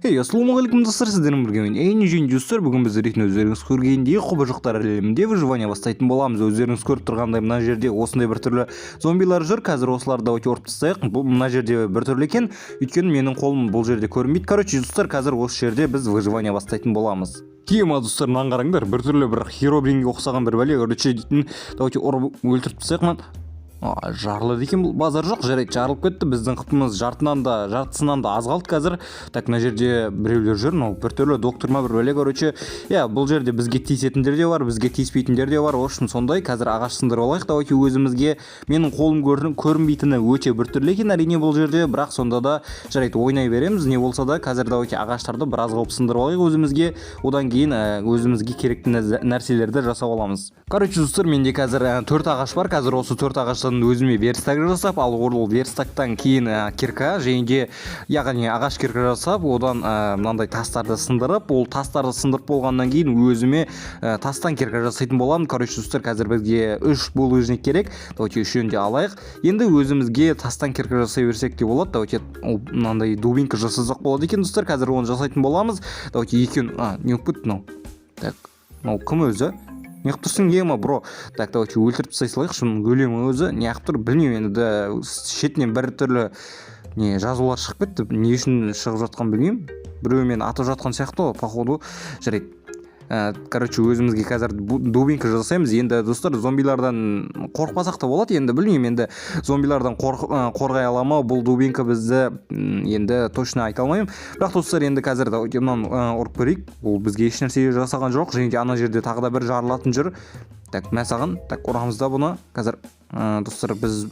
Эй, ассалаумағалейкум, достар! Сіздермен бірге мен, Эйни. Және, достар, бүгін біз ретінде өздеріңіз көргендей құбыжықтар әлемінде выживание бастайтын боламыз. Өздеріңіз көріп тұрғандай, мына жерде осындай бір түрлі зомбилар жүр. Қазір осыларды давайте ұрып тастайық. Бұл мына жерде бір түрлі екен, өйткені менің қолым бұл жерде көрінбейді. Короче, достар, қазір осы жерде біз выживание бастайтын боламыз. Тема, достар, мынаны қараңдар, бір түрлі бір Херобринге ұқсаған бір бәле. Короче, дейтін, давайте ұрып өлтіріп тастайық мынаны. Жарылады екен бұл, базар жоқ. Жарайды, жарылып кетті. Біздің хпымыз жартынан да, жартысынан да аз қалды қазір. Так, мына жерде біреулер жүр. Мынау біртүрлі доктор ма, бір бәле. Короче, иә, бұл жерде бізге тиісетіндер де бар, бізге тиіспейтіндер де бар. В общем, сондай. Қазір ағаш сындырып алайық давайте өзімізге. Менің қолым көрінбейтіні өте біртүрлі екен, әрине, бұл жерде, бірақ сонда да жарайды, ойнай береміз не болса да. Қазір давайте ағаштарды біраз қылып сындырып алайық өзімізге, одан кейін өзімізге керекті нәрселерді жасап аламыз. Короче, достар, менде қазір төрт ағаш бар. Қазір осы төрт ағаштан өзіме верстак жасап, ал ол верстактан кейін кирка және де, яғни ағаш кирка жасап, одан мынандай тастарды сындырып, ол тастарды сындырып болғаннан кейін өзіме тастан кирка жасайтын боламын. Короче, достар, қазір бізге үш булыжник керек. Давайте үшеуін де алайық. Енді өзімізге тастан кирка жасай берсек те болады. Давайте ол мынандай дубинка жасасақ болады екен, достар. Қазір оны жасайтын боламыз. Давайте екеуін. А, не болып кетті мынау? Так, мынау кім өзі? Неғып тұрсың, ема, бро? Так, давайте өлтіріп тастай салайықшы мұның. Өле ме өзі? Неғып тұр, білмеймін енді да. Шетінен бір түрлі не жазулар шығып кетті, не үшін шығып жатқанын білмеймін. Біреу мені атып жатқан сияқты ғой, походу. Жарайды, короче, өзімізге қазір дубинка жасаймыз. Енді, достар, зомбилардан қорықпасақ та болады. Енді білмеймін, енді зомбилардан қорғай ала ма бұл дубинка бізді, енді точно айта алмаймын. Бірақ, достар, енді қазір давайте мынаны ұрып көрейік. Ол бізге ешнәрсе жасаған жоқ. Және де ана жерде тағы да бір жарылатын жүр. Так, мә саған. Так, ұрамыз да бұны қазір. Достар, біз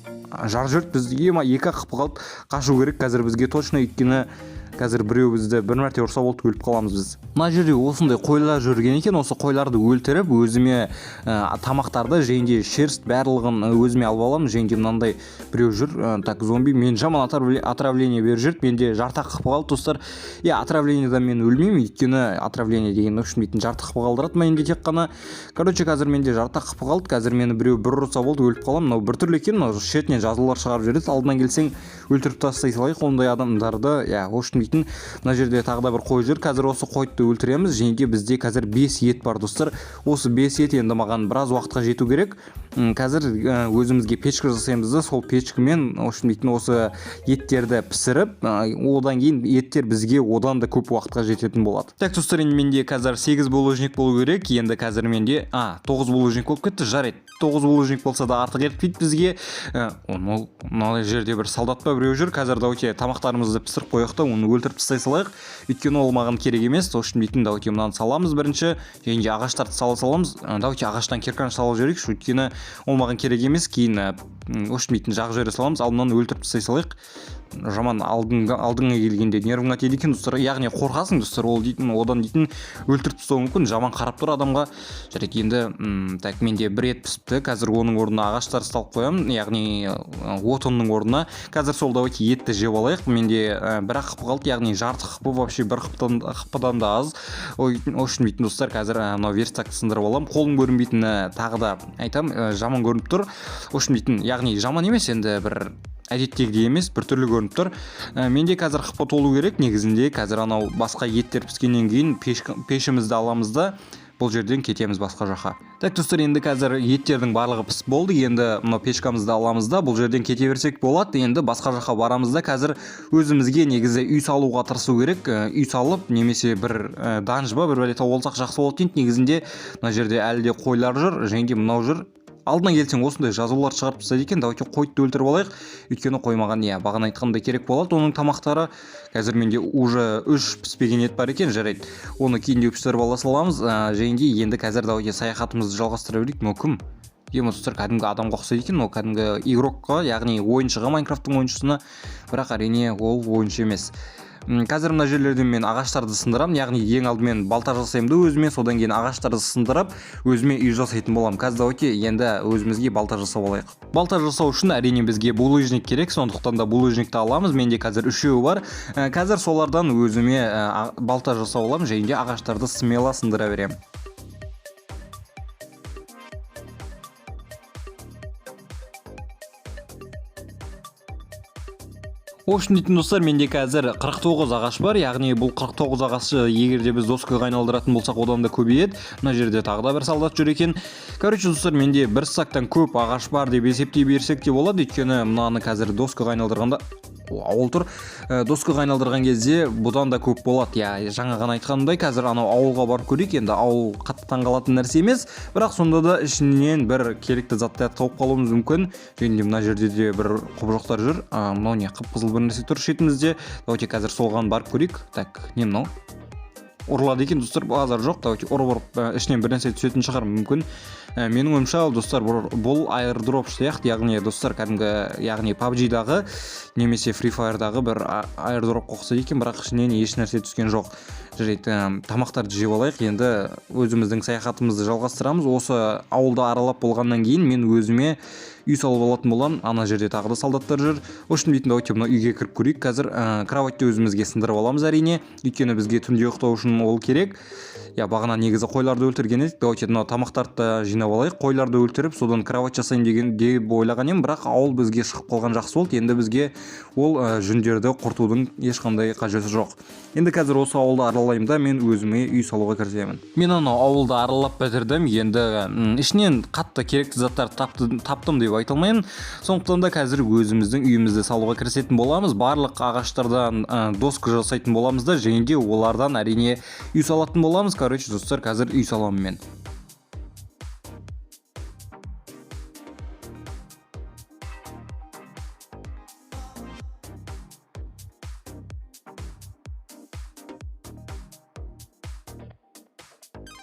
жарып жіберді біз. Ема, екі ақ қалды. Қашу керек қазір бізге точно, өйткені қазір біреу бізді бір мәрте ұрса болды, өліп қаламыз біз. Мына жерде осындай қойлар жүрген екен. Осы қойларды өлтіріп, өзіме тамақтарды және де шерсть, барлығын өзіме алып аламын. Және де мынандай біреу жүр. Так, зомби мен жаман отравление беріп жіберді. Менде жарты ақ хп қалды, достар. Иә, отравлениедан мен өлмеймін, өйткені отравление деген, в общем, дейтін, жарты хп қалдырады менде тек қана. Короче, қазір менде жарты ақ хп қалды. Қазір мені біреу бір ұрса болды, өліп қаламын. Мынау біртүрлі екен, мынау шетінен жазулар шығарып жібереді. Алдынан келсең, өлтіріп тастай салайық ондай адамдарды. Иә, в общем, дейтін, мына жерде тағы да бір қой жүр. Қазір осы қойды өлтіреміз. Және де бізде қазір бес ет бар, достар. Осы бес ет енді маған біраз уақытқа жету керек. Қазір өзімізге печка жасаймыз да, сол печкамен, в общем, дейтін, осы еттерді пісіріп, одан кейін еттер бізге одан да көп уақытқа жететін болады. Так, достар, енді менде қазір сегіз булыжник болу керек. Енді қазір менде, а, тоғыз булыжник болып кетті. Жарайды, тоғыз булыжник болса да артық етпейді бізге. Мына жерде бір солдат па, біреу жүр. Қазір давайте тамақтарымызды пісіріп қояйық та, оны өлтіріп тастай салайық, өйткені ол маған керек емес. В общем, дейтін, давайте мынаны саламыз бірінші және де ағаштарды сала саламыз. Давайте ағаштан кирканы салып жіберейікші, өйткені ол маған керек емес кейін. В общем, дейтін, жағып жібере саламыз. Ал мынаны өлтіріп тастай салайық. Жаман алдыңа келгенде нервыңа тиеді екен, достар, яғни қорқасың, достар, ол дейтін, одан дейтін, өлтіріп тастауы мүмкін, жаман қарап тұр адамға. Жарайды, енді так, менде бір ет пісіпті. Қазір оның орнына ағаштар салып қоямын, яғни отынның орнына. Қазір сол давайте етті жеп алайық. Менде бір ақ хп қалды, яғни жарты хп, вообще бір хпдан да аз. Ой, в общем, дейтін, достар, қазір мынау верстакты сындырып аламын. Қолым көрінбейтіні, тағы да айтамын, жаман көрініп тұр. В общем, дейтін, яғни жаман емес, енді бір әдеттегідей емес, біртүрлі көрініп тұр. Менде қазір хп толу керек негізінде. Қазір анау басқа еттер піскеннен кейін пешімізді аламыз да, бұл жерден кетеміз басқа жаққа. Так, достар, енді қазір еттердің барлығы пісіп болды. Енді мынау печкамызды аламыз да, бұл жерден кете берсек болады. Енді басқа жаққа барамыз да, қазір өзімізге негізі үй салуға тырысу керек. Үй салып немесе бір данж ба, бір бәле тауып алсақ, жақсы болады дейді негізінде. Мына жерде әлі де қойлар жүр және де мынау жүр. Алдына келсең, осындай жазулар шығарып тастайды екен. Давайте қойды өлтіріп алайық, өйткені қой маған, иә, бағана айтқандай, керек болады оның тамақтары. Қазір менде уже үш піспеген ет бар екен. Жарайды, оны кейіндеу пісіріп ала саламыз. Және де енді қазір давайте саяхатымызды жалғастыра берейік. Мынау кім, ема, достар? Кәдімгі адамға ұқсайды екен мынау, кәдімгі игрокқа, яғни ойыншыға, Майнкрафттың ойыншысына. Бірақ, әрине, ол ойыншы емес. Қазір мына жерлерден мен ағаштарды сындырамын, яғни ең алдымен балта жасаймын да өзіме, содан кейін ағаштарды сындырып, өзіме үй жасайтын боламын. Қазір давайте енді өзімізге балта жасап алайық. Балта жасау үшін, әрине, бізге булыжник керек, сондықтан да булыжникті аламыз. Менде қазір үшеуі бар. Қазір солардан өзіме балта жасап аламын және де ағаштарды смело сындыра беремін. В общем дейтін, достар, менде қазір 49 ағаш бар, яғни бұл 49 ағашы егер де біз доскаға айналдыратын болсақ, одан да көбейеді. Мына жерде тағы да бір солдат жүр екен. Короче, достар, менде бір стактан көп ағаш бар деп есептей берсек те болады, өйткені мынаны қазір доскаға айналдырғанда. О, ауыл тұр. Доскаға айналдырған кезде бұдан да көп болады. Иә, жаңа ғана айтқанымдай, қазір анау ауылға барып көрейік. Енді ауыл қатты таңғалатын нәрсе емес, бірақ сонда да ішінен бір керекті заттарды тауып қалуымыз мүмкін. Және де мына жерде де бір құбыжықтар жүр. Мынау не, қып қызыл бір нәрсе тұр шетімізде. Давайте қазір соған барып көрейік. Так, не мынау? Ұрылады екен, достар, базар жоқ. Давайте ұрып ұрып ішінен бір нәрсе түсетін шығар мүмкін. Менің ойымша, достар, бұл airdrop сияқты, яғни, достар, кәдімгі, яғни PUBG-дағы немесе Free Fire'дағы бір airdropқа ұқсайды екен, бірақ ішінен еш нәрсе түскен жоқ. Жарайды, тамақтарды жеп алайық. Енді өзіміздің саяхатымызды жалғастырамыз. Осы ауылды аралап болғаннан кейін мен өзіме үй салып алатын боламын. Ана жерде тағы да солдаттар жүр. В общем дейтін, давайте мына үйге кіріп көрейік қазір. Кроватьты өзімізге сындырып аламыз, әрине, өйткені бізге түнде ұйықтау үшін ол керек. Иә, бағана негізі қойларды өлтірген едік. Давайте мынау тамақтарды да жинап алайық. Қойларды өлтіріп, содан кровать жасайын деген деп ойлаған едім, бірақ ауыл бізге шығып қалған жақсы болды. Енді бізге ол жүндерді құртудың ешқандай қажеті жоқ. Енді қазір осы ауылды аралаймын да, мен өзіме үй салуға кірісемін. Мен анау ауылды аралап бітірдім. Енді ішінен қатты керекті заттарды таптым деп айта алмаймын. Сондықтан да қазір өзіміздің үйімізді салуға кірісетін боламыз. Барлық ағаштардан доска жасайтын боламыз да, және де олардан, әрине, үй салатын боламыз. Короче, достар, қазір үй саламын мен.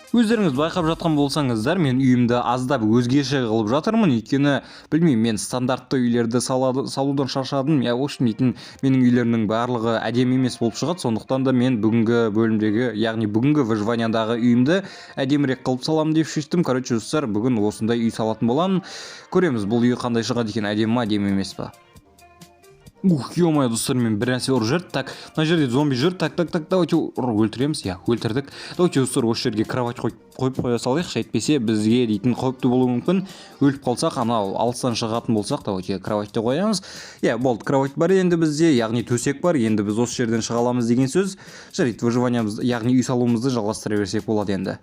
Өздеріңіз байқап жатқан болсаңыздар, мен үйімді аздап өзгеше қылып жатырмын, өйткені, білмеймін, мен стандартты үйлерді салудан шаршадым. Иә, в общем дейтін, менің үйлерімнің барлығы әдемі емес болып шығады. Сондықтан да мен бүгінгі бөлімдегі, яғни бүгінгі выживаниядағы үйімді әдемірек қылып саламын деп шештім. Короче, достар, бүгін осындай үй салатын боламын. Көреміз, бұл үй қандай шығады екен, әдемі ма, әдемі емес па. Ух, ё-моё, достар, мен бір нәрсе ұрып жіберді. Так, мына жерде зомби жүр. Так, так, так, давайте ұрып өлтіреміз. Иә, өлтірдік. Давайте, достар, осы жерге кровать қойып қоя салайықшы, әйтпесе бізге дейтін қауіпті болуы мүмкін. Өліп қалсақ, анау алыстан шығатын болсақ, давайте кроватьты қоямыз. Иә, болды, кровать бар енді бізде, яғни төсек бар. Енді біз осы жерден шыға аламыз деген сөз. Жарайды, выживаниямыз, яғни үй салуымызды жалғастыра берсек болады енді.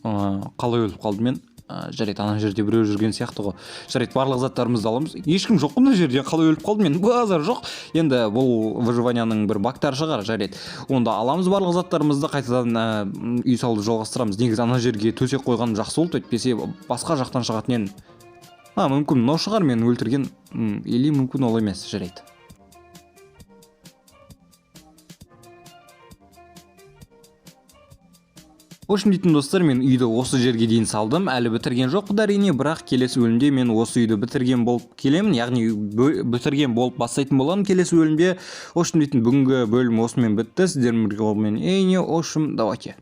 Қалай өліп қалдым мен? Жарайды, ана жерде біреу жүрген сияқты ғой. Жарайды, барлық заттарымызды аламыз. Ешкім жоқ қой мына жерде. Қалай өліп қалдым мен? Базар жоқ. Енді бұл выживанияның бір багтары шығар. Жарайды, онда аламыз барлық заттарымызды, қайтадан үй салуды жалғастырамыз. Негізі ана жерге төсек қойған жақсы болды, әйтпесе басқа жақтан шығатын едім. А, мүмкін, мынау шығар мені өлтірген. Или мүмкін, ол емес. Жарайды. В общем дейтін, достар, мен үйді осы жерге дейін салдым. Әлі бітірген жоқпын, әрине, бірақ келесі бөлімде мен осы үйді бітірген болып келемін, яғни бітірген болып бастайтын боламын келесі бөлімде. В общем дейтін, бүгінгі бөлім осымен бітті. Сіздермен бірге болған мен, Эйни. В общем, давайте.